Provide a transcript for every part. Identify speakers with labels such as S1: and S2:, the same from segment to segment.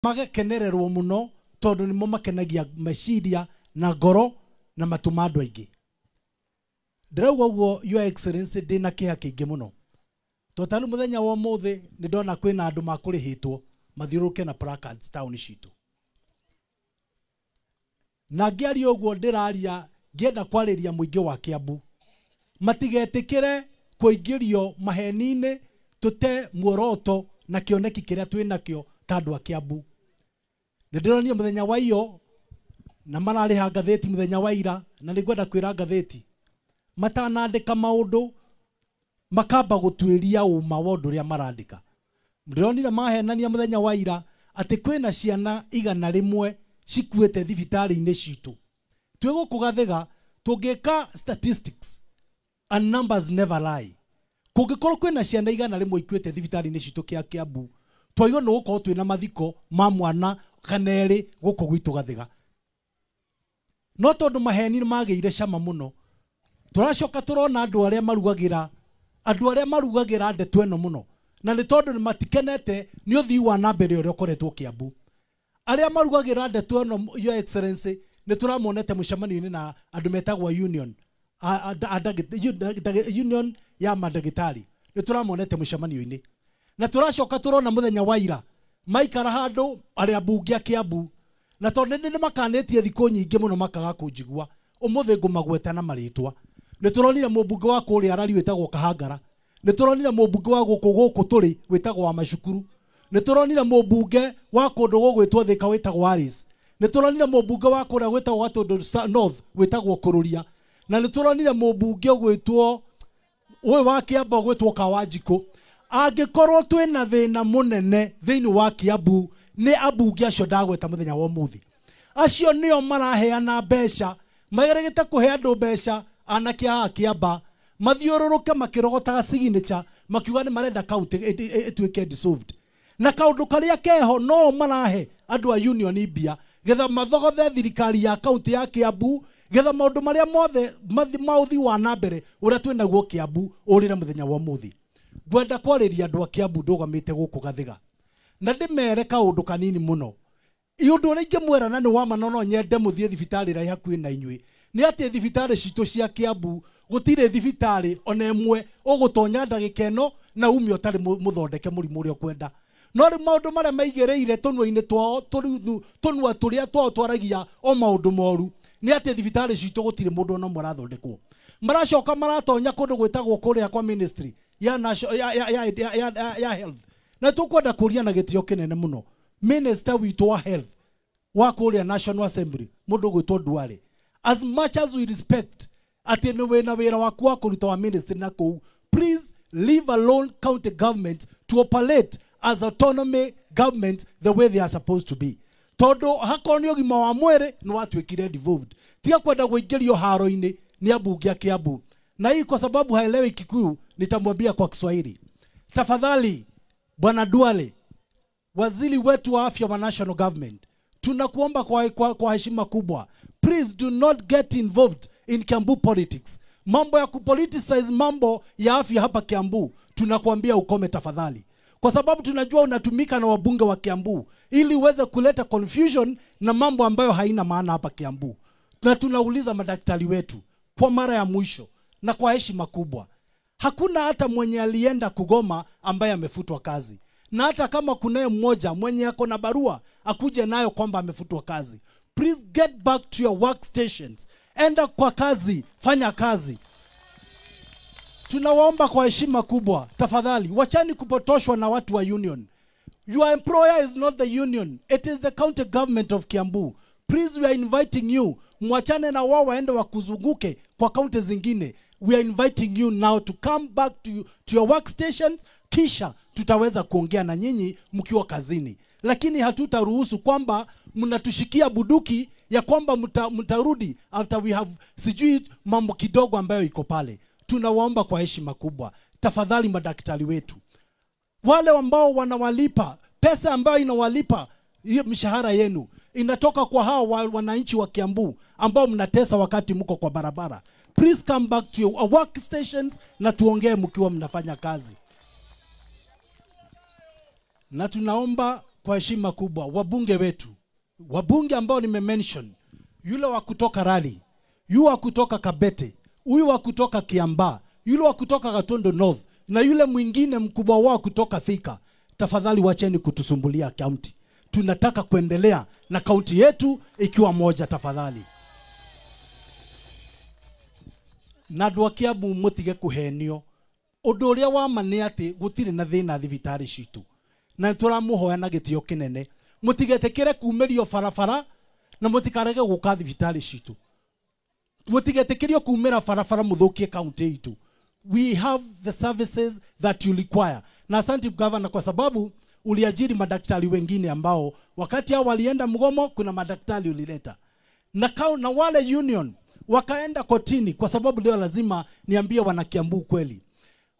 S1: Magakenererwo muno tondu nimo makenagia meciria na ngoro na matu ma andu aingi. Ndirauga uguo, Your Excellency, ndina kiha kiingi muno to taru muthenya wa umuthi ni ndona kwina andu makurihitwo mathiururuke na placards town citu. Na ngiaria uguo ndiraria ngienda kwariria muingi wa Kiambu matigetikire kuingirio maheni-ini tute muoroto na kioneki kiria twinakio ta andu a Kiambu. Nindironire muthenya wa iyo na marariha ngathĩti muthenya wa ira, na nĩngwenda kwĩra ngathĩti matanandĩka maũndũ makamba gũtuĩria ũma wa ũndũ ũrĩa marandĩka. Ndĩronire mahenania mũthenya wa ira atĩ kwĩna ciana 100 cikuĩte thibitarĩ-inĩ citũ. Twĩ gũkũ Gathĩga tũngĩka statistics and numbers never lie. Kũngĩkorwo kwĩna ciana 100 ikuĩte thibitarĩ-inĩ citũ kĩa Kiambu, twaigwo nĩ gũkorwo twĩna mathiko ma mwana kana erĩ gũkũ gwitũ Gathĩga. No tondũ maheni nĩmagĩire cama mũno, tũracoka tũrona andũ arĩa marugagĩra andũ arĩa marugagĩra ndeto ĩno mũno, na nĩ tondũ nĩmatikenete nĩ ũthii wa na mbere ũrĩa ũkoretwo Kiambu. Arĩa marugagĩra ndeto ĩno, Your Excellency, nĩ tũramonete mũcemanio-inĩ na andũ metagwo union, union ya mandagĩtarĩ, nĩ tũramonete mũcemanio-inĩ. Na tũracoka tũrona mũthenya wa ira maikara handũ arĩa mbunge a Kiambu, na tondũ nĩ makanĩtie thikũ nyingĩ mũno makaga kũnjigua, ũmũthĩ ngũmagweta na marĩtwa. Nĩ tũronire mũmbunge wa kũrĩa Arari wĩtagwo Kahangara, nĩ tũronire mũmbunge wa gũkũ gũkũ tũrĩ wĩtagwo wa Macukuru, nĩ tũronire mũmbunge wa kũndũ gũgwĩtwo Thĩka wĩtagwo Aris, nĩ tũronire mũmbunge wa kũrĩa gwĩtagwo Gatũndũ North wĩtagwo Kũrũria, na nĩ tũronire mũmbunge ũgwĩtwo ũyũ wa Kiambu ũgwĩtwo Kawanjikũ. Angĩkorwo twĩna thĩna mũnene thĩinĩ wa Kiambu nĩ ambunge acio ndagweta mũthenya wa ũmũthĩ. Acio nĩo maraheana mbeca, mageregete kũhe andũ mbeca anake a Kiamba mathiũrũrũke makĩrogotaga signature makiuga nĩ marenda county ĩtuĩke dissolved. Na kaũndũ karĩa keho no marahe andũ a union mbia getha mathogothe thirikari ya county ya Kiambu, getha maũndũ marĩa mothe ma ũthii wa na mbere ũrĩa twĩnaguo Kiambu ũrĩre mũthenya wa ũmũthĩ. Ngwenda kwarĩria andũ a Kiambu ndũgamĩte gũkũ Gathĩga na ndĩmere kaũndũ kanini mũno. Ũndũ ũrĩa ingĩmwĩra na nĩ wa ma no nyende mũthiĩ thibitarĩ ĩrĩa ĩ hakuhĩ na inyuĩ nĩ atĩ thibitarĩ citũ cia Kiambu gũtirĩ thibitarĩ ona ĩmwe ũgũtonya ndagĩka ĩno na ume ũtarĩ mũthondeke mũrimũ ũrĩa ũkwenda. No rĩu maũndũ marĩa maigĩrĩire tũnua-inĩ twao, tũnua tũrĩa twao twaragia o maũndũ moru, nĩ atĩ thibitarĩ citũ gũtirĩ mũndũ ona ũmwe ũrathondekwo. Maracoka maratonya kũndũ gwĩtagwo kũrĩa kwa ministry ya ya health. Na tũkwenda kũria na gĩtĩo kĩnene mũno minister witũ wa health wa kũrĩa National Assembly mũndũ ũgwĩtwo Duale, as much as we respect atĩ nĩ wĩna wĩra waku wa kũruta wa ministry na kũu, please leave alone county government to operate as autonomy government the way they are supposed to be. Tondũ hakorwo nĩ ũgima wa mwĩrĩ nĩ watuĩkire devolved. Tiga kwenda kũingĩrio haro-inĩ nĩ ambunge a Kiambu. Na hii kwa sababu haelewi Kikuyu nitamwambia kwa Kiswahili. Tafadhali Bwana Duale, waziri wetu wa afya wa national government, tunakuomba kwa heshima kubwa, please do not get involved in Kiambu politics. Mambo ya kupoliticize mambo ya afya hapa Kiambu, tunakuambia ukome tafadhali. Kwa sababu tunajua unatumika na wabunge wa Kiambu ili uweze kuleta confusion na mambo ambayo haina maana hapa Kiambu. Na tunauliza madaktari wetu kwa mara ya mwisho na kwa heshima kubwa, hakuna hata mwenye alienda kugoma ambaye amefutwa kazi. Na hata kama kunaye mmoja mwenye ako na barua akuje nayo kwamba amefutwa kazi, please get back to your workstations. Enda kwa kazi, fanya kazi. Tunawaomba kwa heshima kubwa, tafadhali wachani kupotoshwa na watu wa union. Your employer is not the union, it is the county government of Kiambu. Please, we are inviting you, mwachane na wao waende wakuzunguke kwa county zingine. We are inviting you now to come back to your workstations, kisha tutaweza kuongea na nyinyi mkiwa kazini. Lakini hatutaruhusu kwamba mnatushikia buduki ya kwamba mtarudi after we have sijui mambo kidogo ambayo iko pale. Tunawaomba kwa heshima kubwa, tafadhali madaktari wetu, wale ambao wanawalipa pesa ambayo inawalipa mshahara yenu inatoka kwa hao wananchi wa Kiambu ambao mnatesa wakati mko kwa barabara. Please come back to your workstations na tuongee mkiwa mnafanya kazi. Na tunaomba kwa kwa heshima kubwa wabunge wetu, wabunge ambao nimemention, yule wa kutoka Rali, yule wa kutoka Kabete, huyu wa kutoka Kiambaa, yule wa kutoka Gatondo North na yule mwingine mkubwa wao kutoka Thika, tafadhali wacheni kutusumbulia kaunti. Tunataka kuendelea na kaunti yetu ikiwa moja, tafadhali. Na andũ a Kiambu mutige kuhenio. Ũndũ ũrĩa wa ma nĩ atĩ gũtirĩ na thĩna thibitarĩ citũ, na nĩtũramũhoya na gĩtĩo kĩnene mũtigetĩkĩre kumĩrio barabara na mũtikarege gũka thibitarĩ citũ. Mũtigetĩkĩrio kumĩra barabara mũthũkie kaunti itũ. We have the services that you require. Na asante governor kwa sababu uliajiri madaktari wengine ambao wakati hao walienda mgomo, kuna madaktari ulileta. Na wale union wakaenda kotini, kwa sababu leo lazima niambie wana Kiambu kweli.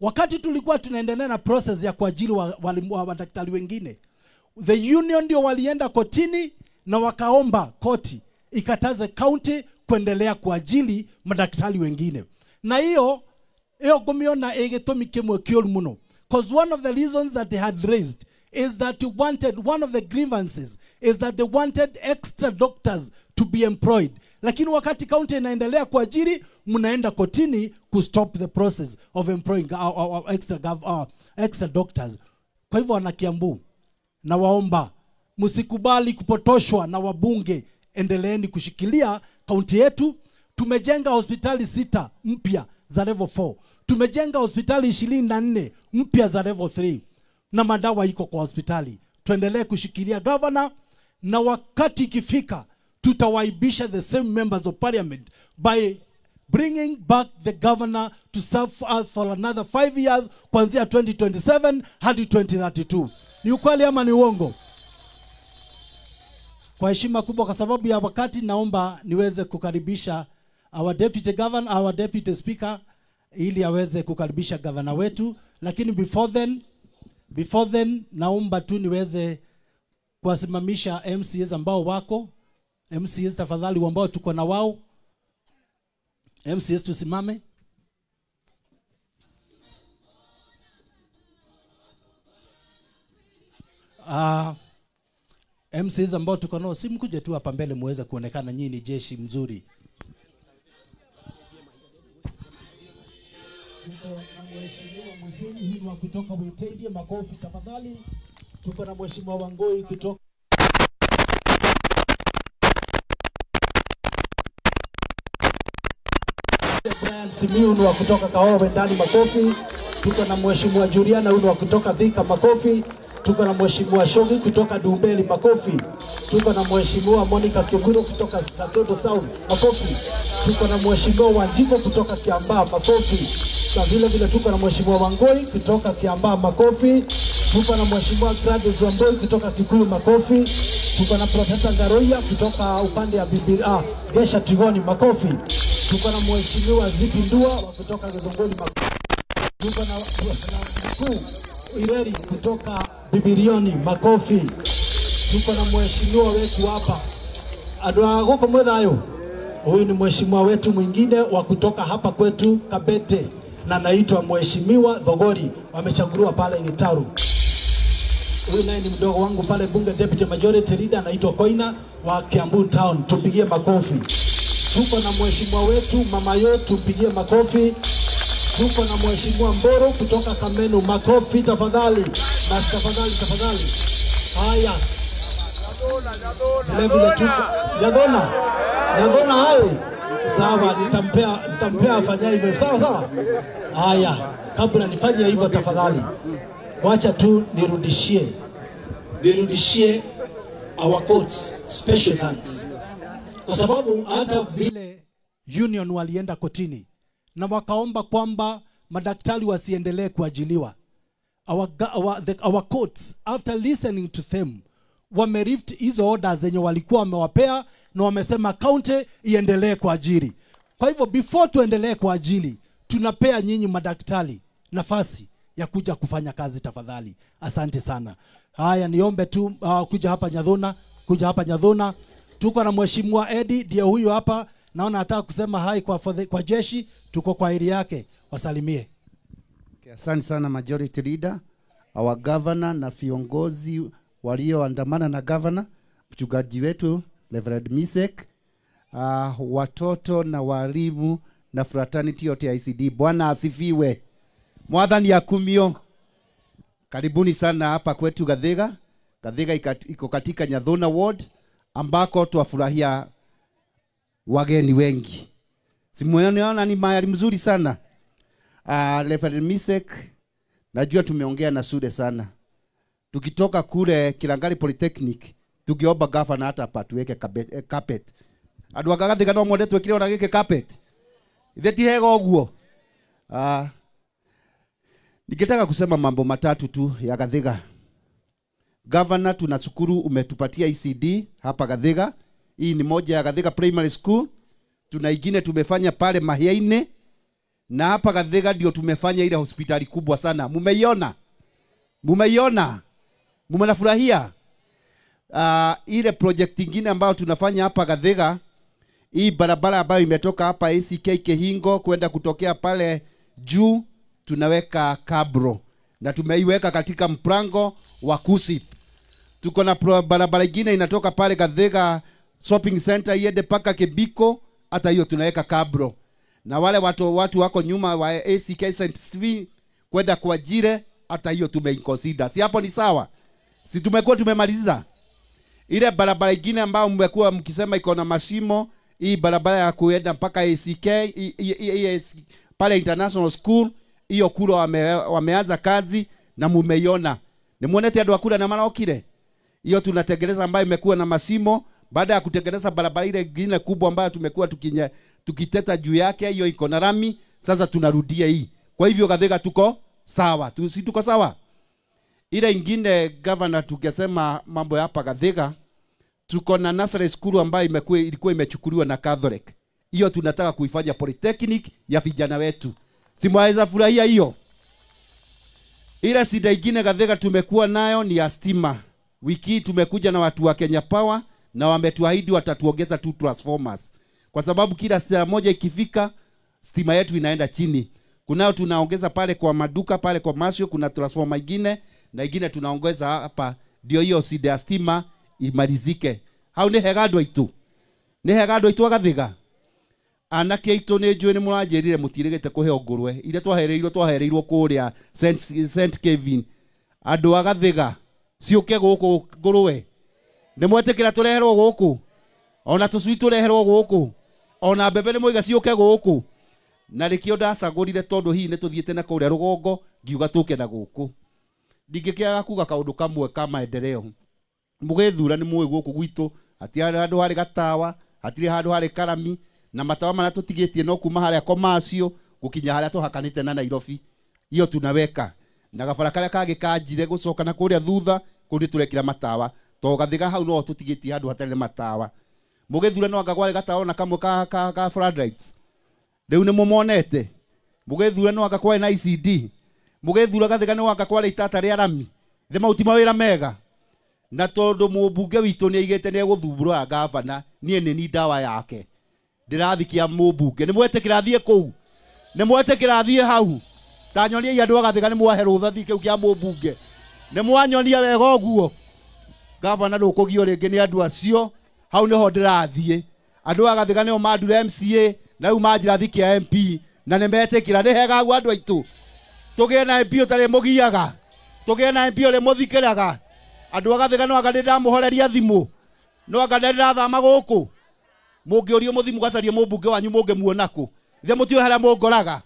S1: Wakati tulikuwa tunaendelea na process ya kuajiri wa madaktari wengine, the union ndio walienda kotini na wakaomba koti ikataze county kuendelea kuajiri madaktari wengine. Na hiyo gumiona egetomi kimwe kiolu muno. Because one of the reasons that they had raised is that you wanted, one of the grievances is that they wanted extra doctors to be employed. Lakini wakati county inaendelea kuajiri, mnaenda kotini ku stop the process of employing extra doctors. Kwa hivyo wana Kiambu, na waomba msikubali kupotoshwa na wabunge. Endeleeni kushikilia kaunti yetu. Tumejenga hospitali 6 mpya za level 4. Tumejenga hospitali 24 mpya za level 3. Na madawa iko kwa hospitali. Tuendelee kushikilia governor, na wakati ikifika tutawaibisha the same members of parliament by bringing back the governor to serve us for another 5 years kuanzia 2027 hadi 2032. Ni ukweli ama ni uongo? Kwa heshima kubwa, kwa sababu ya wakati, naomba niweze kukaribisha our deputy governor, our deputy speaker, ili aweze kukaribisha governor wetu. Lakini before then naomba tu niweze kuwasimamisha MCAs ambao wako. MCAs tafadhali, ambao tuko na wao. MCAs tusimame. MCAs ambao tuko nao, si mkuje tu hapa mbele muweze kuonekana nyinyi ni jeshi mzuri. Mheshimiwa Muhini wa kutoka Witeithie, makofi tafadhali. Tuko na Mheshimiwa Wangoi kutoka Brian Simiyu wa kutoka Kahawa Wendani, makofi. Tuko na Mheshimiwa Juliana wa kutoka Thika, makofi. Tuko na Mheshimiwa Shogi kutoka Dumbeli, makofi. Tuko na Mheshimiwa Monica Kiburo kutoka Katoto South, makofi. Tuko na Mheshimiwa Wanjiko kutoka Kiambaa, makofi. Na vile vile tuko na Mheshimiwa Wangoi kutoka Kiambaa, makofi. Tuko na Mheshimiwa Gladys Wamboi kutoka Kikuyu, makofi. Tuko na Profesa Ngaroia kutoka upande ya Biblia, Gesha Tigoni, makofi. Tuko na Mheshimiwa Zipi Ndua kutoka Githunguri, makofi. Tuko na Mkuu Ireri kutoka Bibirioni, makofi. Tuko na mheshimiwa wetu hapa Adwa goko mwethayo. Huyu ni mheshimiwa wetu mwingine wa kutoka hapa kwetu Kabete, na anaitwa Mheshimiwa Thogori, wamechaguliwa pale Gitaru. Huyu naye ni mdogo wangu pale bunge, deputy majority leader, anaitwa Koina wa Kiambu Town, tupigie makofi. Tuko na mheshimiwa wetu mama yetu, tupigie makofi. Tuko na Mheshimiwa Mboro kutoka Kamenu, makofi tafadhali. Na tafadhali tafadhali. Haya. Vile tuko Yadona. Yadona hai. Sawa, nitampea afanye hivyo. Sawa sawa. Haya, kabla nifanye hivyo tafadhali, wacha tu nirudishie our courts special thanks. Kwa sababu hata vile union walienda kotini na wakaomba kwamba madaktari wasiendelee kuajiliwa, our courts, after listening to them, wamerift hizo orders zenye walikuwa wamewapea na wamesema county iendelee kuajiri. Kwa hivyo before tuendelee kuajiri, tunapea nyinyi madaktari nafasi ya kuja kufanya kazi tafadhali. Asante sana. Haya, niombe tu kuja hapa Nyadhona, kuja hapa Nyadhona. Tuko na Mheshimiwa Eddie, ndiye huyu hapa. Naona anataka kusema hai kwa jeshi, tuko kwa hili yake. Wasalimie.
S2: Okay, asante sana Majority Leader, our governor na viongozi walioandamana na gavana, mchungaji wetu Reverend Misek, watoto na walimu na fraternity yote ya ICD. Bwana asifiwe. Mwathani akumio. Karibuni sana hapa kwetu Gathiga. Gathiga iko katika Nyathuna Ward ambako twafurahia wageni wengi. Simuona ni mahali mzuri sana. Reverend Misek, najua tumeongea na Sude sana. Tukitoka kule Kilangali Polytechnic, tukiomba gavana hata hapa tuweke carpet. Andu anga Gathiga no mwende twekire ona giki carpet. Ithe ti hega uguo. Ningetaka kusema mambo matatu tu ya Gathiga. Governor, tunashukuru umetupatia ICD hapa Gathiga. Hii ni moja ya Gathiga Primary School. Tuna ingine tumefanya pale Mahiaine. Na hapa Gathiga ndio tumefanya ile hospitali kubwa sana. Mumeiona? Mumeiona? Mumenafurahia? Ile project ingine ambayo tunafanya hapa Gathiga, hii barabara ambayo imetoka hapa ACK Kehingo kwenda kutokea pale juu, tunaweka kabro na tumeiweka katika mpango wa KUSIP. Tuko na barabara ingine inatoka pale Gathiga Shopping Center iende paka Kibiko, hata hiyo tunaweka kabro. Na wale watu wako nyuma wa ACK St. Stephen kwenda kwa Jire, hata hiyo tumeiconsider. Si hapo ni sawa? Si tumekuwa tumemaliza? Ile barabara ingine ambayo mmekuwa mkisema iko na mashimo, hii barabara ya kuenda mpaka ACK pale International School, hiyo kura wameanza kazi na mumeiona. Nimuonete andu akura na marokire. Hiyo tunatengeneza ambayo imekuwa na mashimo, baada ya kutengeneza barabara ile ingine kubwa ambayo tumekuwa tukiteta juu yake, hiyo iko na rami, sasa tunarudia hii. Kwa hivyo Gathiga tuko sawa. Si tuko sawa? Ile ingine governor, tukisema mambo ya hapa Gathiga, tuko na nursery school ambayo ilikuwa imechukuliwa na Catholic. Hiyo tunataka kuifanya polytechnic ya vijana wetu. Simwaweza furahia hiyo. Ile shida ingine Gathiga tumekuwa nayo ni ya stima. Wiki tumekuja na watu wa Kenya Power na wametuahidi watatuongeza 2 transformers. Kwa sababu kila saa moja ikifika stima yetu inaenda chini. Kunao tunaongeza pale kwa maduka pale kwa masio kuna transformer ingine na ingine tunaongeza hapa ndio hiyo shida ya stima imalizike. Hau ni hega andu aitu. Ni hega andu aitu Gathiga. Anake aitu ni njui ni muranjirire mutiregete kuheo ngurwe. Iria twahereirwo kuria St Kevin. Andu a Gathiga ciuke guku ngurwe. Ni mwetikira tureherwo guku. Ona tucui tureherwo guku. Ona mbembe ni muiga ciuke guku. Na rikio ndacagurire tondu hihi ni tuthiite na kuria rugongo ngiuga tuke na guku. Ndingĩkĩaga kuga kaundu kamwe ka maendeleo. Mugĩthura nĩ mũĩ gũkũ gwitũ hatirĩ handũ harĩ gatawa, hatirĩ handũ harĩ karami, na matawa marĩa tũtigĩtie no kuma harĩa komacio gũkinya harĩa tũhakanĩte na Nairobi. Hiyo tunaweka. Na gabara karĩa kangĩ kanjire gũcoka na kũrĩa thutha kũu nĩtũrekĩra matawa. To Gathiga hau no tũtigĩtie handũ hatarĩ matawa. Mũgĩthura no anga kwarĩ gatawa na kamwe ka floodlights. Rĩu nĩ mũmonete. Mũgĩthura no anga kwarĩ na ICD. Mũgĩthura Gathiga no anga kwarĩ itata rĩa rami. Thĩ mau ti mawĩra mega. Na tondu mũmbunge witũ nĩ aigĩte nĩ egũthumbũra gavana, niĩ nĩ ni ndawa yake. Ndĩrathikia mũmbunge. Nĩ mwetĩkĩra thiĩ kũu? Nĩ mwetĩkĩra thiĩ hau? Ta nyoniai andũ a Gathiga nĩ mwahe rũtha thiĩ kĩu kĩa mũmbunge. Nĩ mwanyonia wega ũguo. Gavana ndũkũgio rĩngĩ nĩ andũ acio. Hau nĩho ndĩrathiĩ. Andũ a Gathiga nĩo mandure MCA na rĩu manjĩra thiĩ kĩa MP na nĩ metĩkĩra. Nĩ hega ũguo andũ aitũ. Tũgĩe na MP ũtarĩ mũgiaga. Tũgĩe na MP ũrĩ mũthikĩraga. Andũ a Gathiga no anga ndĩramũhoreria thimũ. No anga ndĩrathama gũkũ. Mũngĩũrio mũthiĩ mũgacarie mũmbunge wanyu mũngĩmuona kũ. Ithe mũtiũĩ harĩa mũngoraga.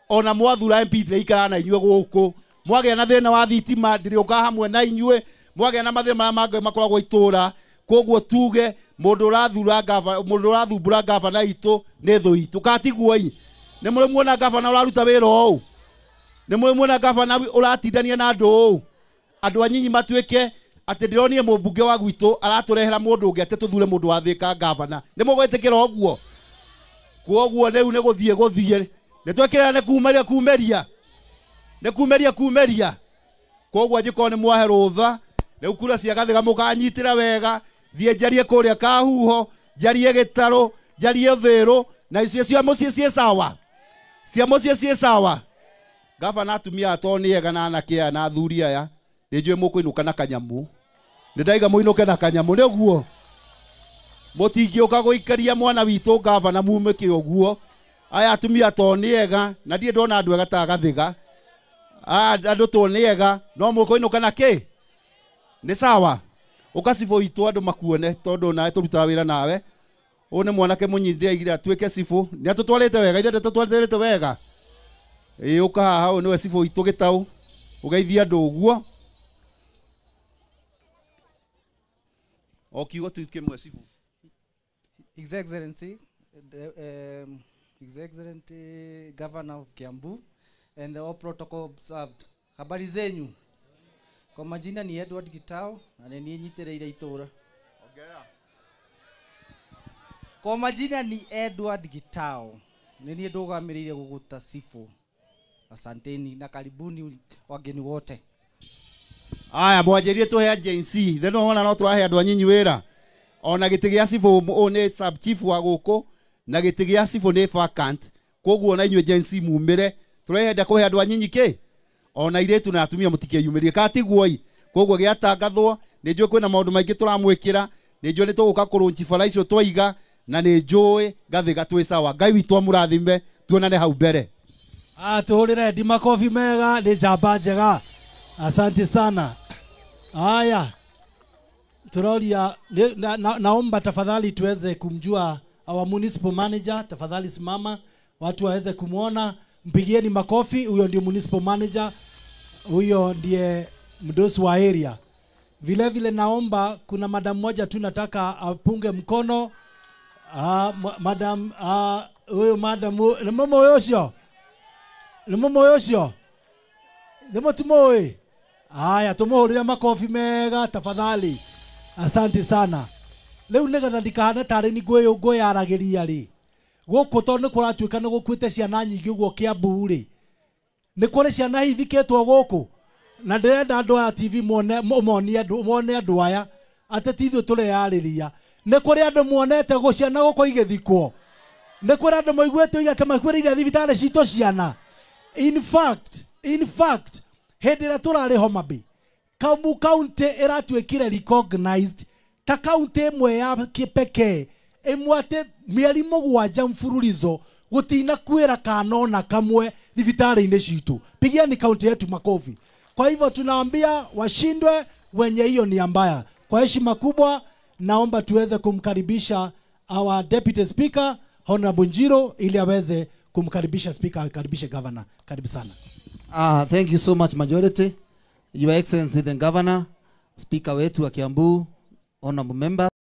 S2: Ona mwathura MP ndĩraikara na inyuĩ gũkũ. Mwagĩa na thĩna wa thitima ndĩrĩũkaga hamwe na inyuĩ. Mwagĩa na mathĩna marĩa mangĩ makoragwo itũra. Koguo tuge mũndũ ũrathura gavana, mũndũ ũrathumbũra gavana itũ nĩ thũ itũ. Katiguo i. Nĩ mũrĩ muona gavana ũraruta wĩra ũũ? Nĩ mũrĩ muona gavana ũratindania na andũ ũũ? Andũ anyinyi matuĩke atĩ ndĩronire mũmbunge wa gwitũ aratũrehera mũndũ ũngĩ atĩ tũthure mũndũ wa Thika gavana. Nĩ mũgwĩtĩkĩra ũguo? Koguo rĩu nĩ gũthiĩ gũthiĩ. Nĩ twekĩra nĩ kumeria kumeria. Nĩ kumeria kumeria. Koguo angĩkorwo nĩ mwahe rũtha, rĩu kura cia Gathiga mũkanyitĩra wega, thiĩ njarie kũrĩa Kahuho, njarie Gĩtarũ, njarie Thĩrũ, na icio cia mũciĩ ciĩ sawa. Cia mũciĩ ciĩ sawa. Gavana atumia ato nĩ ega na anake aya na athuri aya, nĩ njũĩ mũkũinũka na kanyamu. Nĩ ndaiga mũinũke na kanyamũ nĩ ũguo. Mũtingĩũka gũikaria mwana witũ gavana mumĩke ũguo. Aya atumia to nĩ ega na ndirĩ ndona andũ ega ta Gathiga. Andũ to nĩ ega no mũkũinũka na kĩ? Nĩ sawa. Ũka cibũ witũ andũ makuone tondũ nawe tũrutaga wĩra nawe. Ũyũ nĩ mwanake mũnyitire aigire atuĩke cibũ. Nĩ atũtwarĩte wega, ithuĩ ndatũtwarĩte wega. Ĩĩ ũka haha, ũyũ nĩwe cibũ witũ Gĩtaũ. Ũgeithie andũ ũguo. O kiugo tu kĩmwe cibũ.
S3: His Excellency, His Excellency Governor of Kiambu and all protocol observed. Habari zenyu. Kwa majina ni Edward Gitao na nĩ niĩ nyitĩrĩire itũra. Kwa majina ni Edward Gitao. Nĩ niĩ ndũgamĩrĩire gũgũta cibũ. Asanteni na karibuni wageni wote.
S2: Aya mwanjĩrie tũhe Gen Z. Then wona no tũrahe andũ anyinyi wĩra. Ona gĩtĩ gĩa cibũ ũyũ nĩ sub chief wa gũkũ na gĩtĩ gĩa cibũ nĩ vacant. Koguo na inyuĩ Gen Z mumĩre. Tũrenda kũhe andũ anyinyi kĩ? Ona irĩtu na atumia mũtikeyumĩrie katiguoi. Koguo gĩatangathwo nĩ njũĩ kwĩna maũndũ maingĩ tũramwĩkĩra, nĩ njũĩ nĩ tũgũka kũrũnji bara icio twaiga na nĩ njũĩ Gathiga twĩ sawa. Ngai witũ amũrathime, tuonane hau mbere.
S1: Tuhũrĩre ndi makobi mega, nĩ njamba njega. Asante sana. Haya, turoria naomba tafadhali tuweze kumjua our municipal manager. Tafadhali simama watu waweze kumuona. Mpigieni makofi. Huyo ndio municipal manager, huyo ndiye mdosi wa area. Vile vile naomba kuna madam moja tu nataka apunge mkono. Madam, huyo madam ni mama huyo, ni mama huyo, ni mtu. Haya, tumuhurire makofi mega tafadhali. Asante sana. Leo nigetha ndikahane tarĩ ni ngwĩyaragĩria rĩ, gũkũ tondũ nĩ kũratuĩka nĩ gũkuĩte ciana nyingĩ ũguo Kiambu rĩ, nĩ kũrĩ ciana ithikĩtwo gũkũ, na ndĩrenda andũ aya TV mone andũ aya atĩ ti ithuĩ tũreyarĩria. Nĩ kũrĩ andũ muonete ciana gũkũ igĩthikwo, nĩ kũrĩ andũ maiguĩte oiga atĩ makuĩrĩire thibitarĩ citũ ciana. In fact hĩndĩ ĩrĩa tũrarĩ Homa Bay, Kiambu County ĩratuĩkire recognized ta kaunti ĩmwe ya kĩpekee ĩmwe atĩ mĩeri 7 mfululizo gũtina kwĩra kana ona kamwe thibitarĩ-inĩ citũ. Pigieni kaunti yetu makofi. Kwa hivyo tunaambia washindwe wenye hiyo nia mbaya. Kwa heshima kubwa naomba tuweze kumkaribisha our deputy speaker Honorable Njiro ili aweze kumkaribisha speaker, akaribishe governor. Karibu sana.
S4: Thank you so much majority. Your Excellency the Governor, Speaker wetu wa Kiambu, honorable members.